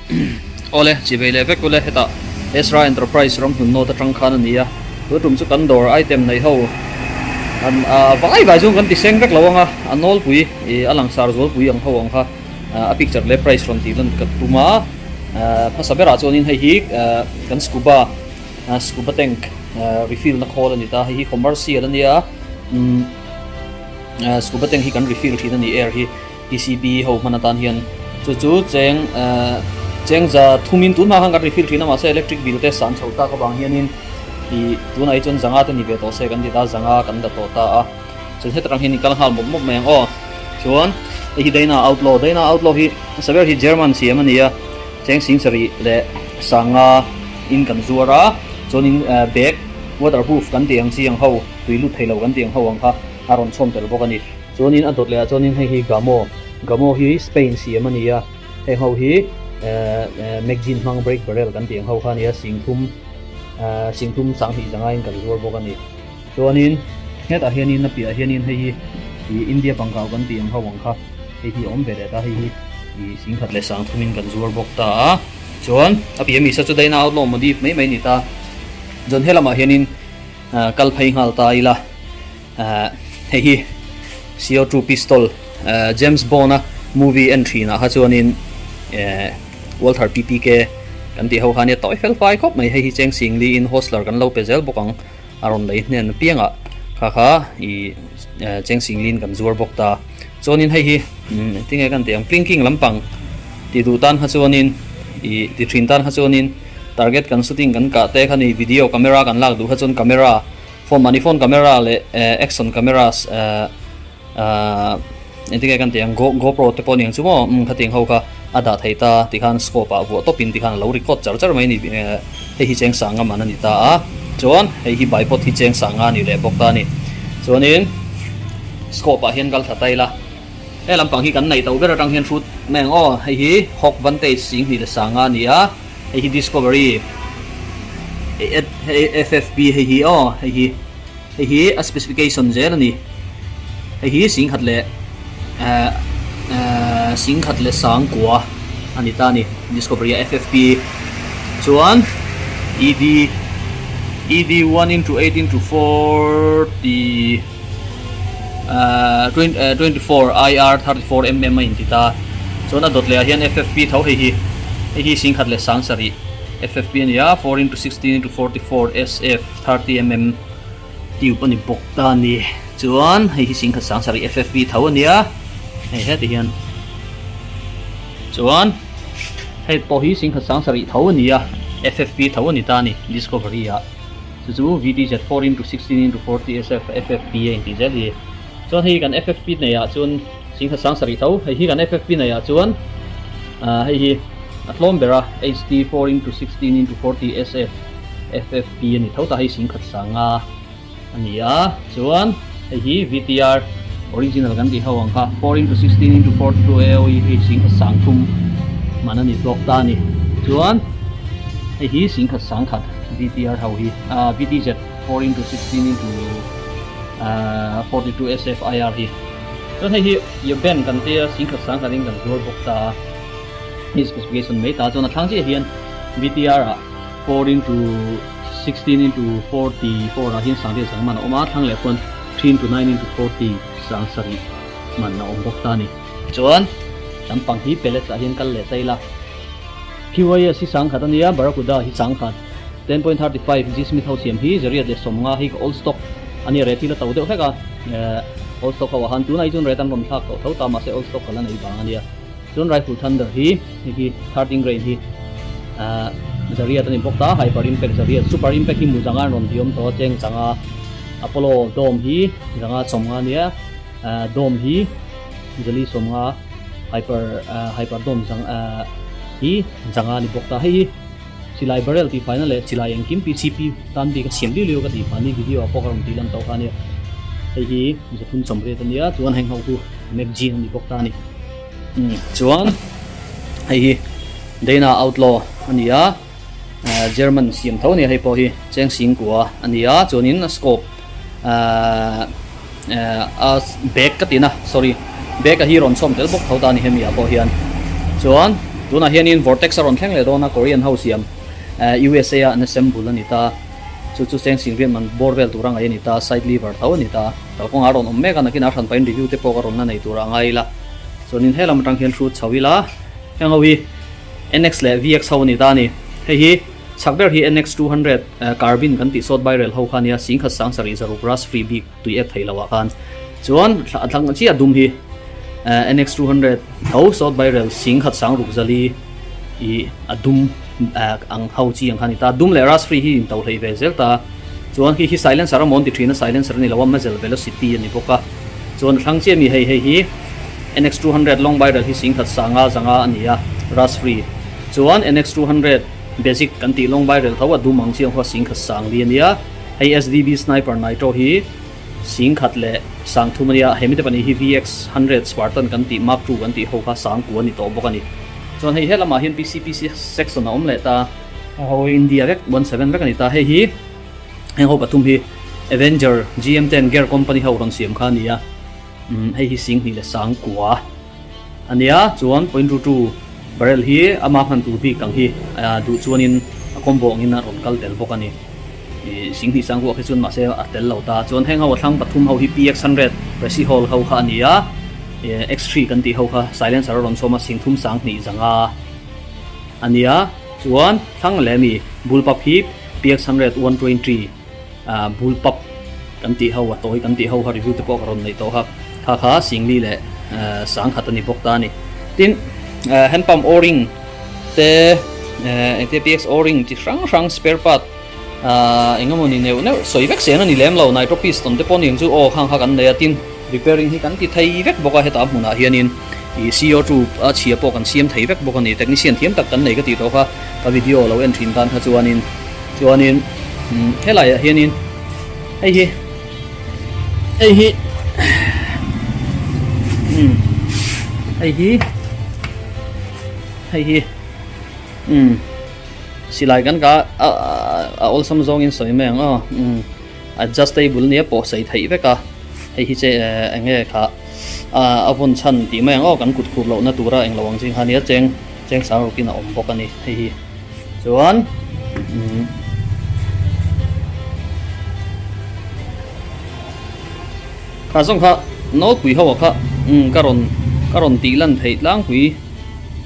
Awle, chivei leh vek ule hetah Ezra Enterprise ramhlun note atang khan a ni a, tun tum chu kan dawr item neih ho an vai vai chu kan ti seng vek lo ang a, a nawlpui ih a langsar zualpui ang ho ang kha a picture leh price rawn tih lan ka tum a, hmasa berah chuanin hei hi kan scuba scuba tank refill na khawl a ni ta, hei hi commercial a nia umm scuba tank hi kan refill thin a ni air hi. PCB ho hman atan hian chu chu cheng cheng za thumin tun hma khan kan refill thin a mahse electric bill te san chho tak avang hianin ih tunah hi chuan zanga te ni ve tawh se kan ti ta zanga kan la tawh ta a chuan heta tang hian i kal nghal mawp mawp mai ang aw chuan hei hi Dyna Outlaw Dyna Outlaw hi hmasa ber hi German siam a ni a cheng sing sarih leh sanga in kan zuar a chuanin bag waterproof kan tih ang chi ang ho tui lut thei lo kan tih ang ho ang kha a rawn chhawm tel bawk a ni. Chuanin a dawt leh ah chuanin hei hi Gamo, Gamo hi Spain siam a ni a, heng ho hi magazine hmang break barrel kan tih ang ho kha a ni a, singthum singthum sanghnih zangaiin kan zuar bawk a ni. Chuanin hetah hianin a piahah hianin hei hi ih India pangkau kan tih ang ho ang kha hei hi a awm ve leh ta, hei hi ih singkhat leh sangthumin kan zuar bawk ta a. Chuan a piah mi sa chu Dyna Outlaw modif mai mai a ni ta. Chuan helamah hianin kal phei nghal ta ila. Hei hi CO2 pistol James Bond a movie en thin ah kha chuanin Walther PPK kan tih ho kha ania tawi fel fai khawp mai hei hi cheng sing li in hostler kan lo pe zel bawk ang a rawn lei hnen apiang ah kha kha ih cheng sing li in kan zuar bawk ta chuanin hei hi tinge kan tih ang plinking lampang ti duh tan kha chuanin ih ti thin tan kha chuanin target kan shooting kan kah te kha ni video camera kan lak duh kha chuan camera Phone mahni phone camera leh action cameras engtin nge kan tih ang go gopro te pawh a ni ang chu maw umm khatiang ho kha a dah thei ta tikhan scope ah vuah tawpin tikhan a lo record char char mai a ni hei hi cheng sanga man a ni ta a chuan hei hi bipod hi cheng sanga a ni leh bawk ta a ni chuanin scope ah hian kal thla ta ila he lampang hi kan neih to ber atang hian hrut mai ang aw hei hi hawk vantage singhnih leh sanga a ni a. Hei hi Discovery FFP hei hi aw hei hi hei hi a specification zel a ni hei hi singkhat leh eh eh singkhat leh sangkua a ni ta a ni Discovery a FFP chuan ED ED 1 into 8 into 40 eh 24 IR 34 mm a inti ta chuan a dawt leh ah hian FFP tho hei hi hei hi singkhat leh sang sarih FFP a ni a 4 into 16 into 44 SF 30 mm tube a ni bawk ta a ni chuan hei hi singkhat sang sarih FFP tho a nia hei heti hian chuan hei pawh hi singkhat sang sarih tho a ni a FFP tho a ni ta a ni Discovery ah. Chu chu VTZ 4 into 16 into 40 SF FFP a intih zel hi. Chuan hei kan FFP nei ah chuan singkhat sang sarih tho. Hei hi kan FFP nei ah chuan ah hei hi a tlawm ber a HT 4 into 16 into 40 SF FFP a ni tho ta hei singkhat sanga a ni a. Chuan hei hi VTR original kan tih ho ang kha 4 into 16 into 42 AOE hei singkhat sang thum man a ni tlawk ta a ni. Chuan hei hi singkhat sangkhat. VTR ho hi VTZ 4 into 16 into 42 SFIR hi chuan hei hi Yoben kan tia singkhat sangkhat in kan zuar bawk ta a hei specification mai ta chuan a thlang chiah hian VTR ah 4 into 16 into 44 ah hian sangriat sang man a awm a thlang leh chuan 3 into 9 into 40 sang sarih man a awm bawk ta a ni. Chuan lampang hi pellets ah hian kal leh ta ila. QIS hi sangkhat a nia, Barracuda hi sangkhat. 10.35 G Smith ho siam hi zariat leh sawmnga hi ka old stock a nia, ret hi la to deuh hlek a, old stock ho ah khan tunah hi chuan ret an rawn thlak tawh tho ta mahse old stock ka la nei vang a nia. Chuan Rifle Thunder hi hei hi 13 grain hi zariat a ni bawk ta, Hyper Impact zariat, Super Impact hi mu zanga an rawn diawm tawh a, cheng zanga Apollo Dome hi zanga sawmnga a nia, Dome hi zali sawmnga. Hyper hyper dome zang hi zanga a ni bawk ta. Hei hi silai barrel tih faina leh silai engkim PCP tan bik a siam liu liu ka tih phah ni video ah pawh ka rawn tih lan tawh kha a nia. Hei hi zathum chawmriat a nia chuan heng ho chu magazine a ni bawk ta a ni. Chuan hei hi Dana Outlaw a ni a, German siam tho a ni a hei pawh hi cheng singkua a ni a chuanin a scope ahh. A bag ka tina sorry bag a hi rawn chhawm tel bawk tho ta a ni hemi ah pawh hian chuan. Tunah hianin Vortex a rawn thleng leh dawn a, Korean ho siam USA a an assemble a ni ta. Chu chu cheng singriat man bawr vel tura ngaih a ni ta, side lever tho a ni ta. Kalkawngah a rawn awm mek a, nakinah a hran pahin review te pawh ka rawn la nei tura ngai ila. Chuanin he lam atang hian hrut chho ila, heng ho hi NX leh VX ho a ni ta a ni. Hei hi chhak ber hi NX 200 carbine kan tih sawt bairel ho kha a nia, singkhat sang sarih zaruk rust free bik tui ek thei lo ah khan. Chuan a thlang chiah dum hi NX 200 tho sawt bairel singkhat sang ruk zali ih a dum ang ho chi ang kha a ni ta. Dum leh rust free hi in to hlei ve zel ta. Chuan khi hi silencer a mawn ti thin a, silencer a ni lo a, muzzle velocity a ni bawk a. Chuan a thlang chiah mi hei hei hi NX 200 long barrel hi singkhat sanga zanga a ni a, rust free. Chuan NX 200 basic kan tih long barrel tho a dum ang chiang khaw singkhat sang li a nia. Hei SDB sniper nitro hi singkhat leh sang thum a nia. Hemi te pahnih hi VX 100 Spartan kan tih Mark 2 kan tih ho kha sang ku a ni tawh bawk a ni. Chuan hei helamah hian PCPC section a awm leh ta. Ho India vek 17 vek a ni ta. Hei hi heng ho pathum hi Avenger GM ten Gear Company ho rawn siam kha a ni a. Umm hei hi Singhnih leh Sangkua a nia. Chuan point two two barrel hi ama hman tur bik ang hi duh chuanin a combo angin a rawn kal tel bawk a ni. Ih Singhnih Sangkua khi chuan mahse a tel lo ta. Chuan heng ho a thlang pathum ho hi PX 100 Presi Hall ho kha a ni a. X3 kan tih ho kha silencer a rawn chhawm a Singthum Sanghnih zanga a nia. Chuan thlang leh mi bullpup hi PX 100 120 bullpup kan tih ho a tawi kan tih ho kha review te pawh ka rawn neih tawh kha kha kha Singli leh Sangkhat a ni bawk ta a ni. Tin hand pump o-ring te engtia PX o-ring chi hrang hrang spare part eng emaw ni neuh neuh sawi vek sen a ni lem lo nitro piston te pawh ni ang chu aw khang kha kan nei a tin repairing hi kan ti thei vek bawk a hetah hmunah hianin ih CO2 a chhia pawh kan siam thei vek bawk a ni technician thiam tak kan nei ka tih tawh kha ka video lo en thin tan kha chuanin chuanin helaiah hianin hei hi hei hi umm hei hi hei hi umm silai kan ka a a awlsam zawngin sawi mai ang aw umm adjustable nia pawh sawi theih vek a hei hi che eng nge kha a vawn chhan tih mai ang aw kan kut khur lohna tura englo ang ching kha nia cheng cheng sang rukin a awm bawk a ni hei hi chuan umm kha zawng kha nawlpui ho ah kha umm ka rawn ka rawn tih lan theih tlangpui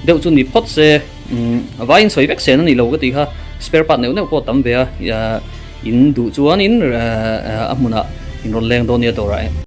deuh chu ni phawt se umm a vaiin sawi vek sen a ni lo ka tih kha spare part neuh neuh pawh a tam ve a in duh chuanin a hmunah in rawn leng dawn nia dawrah.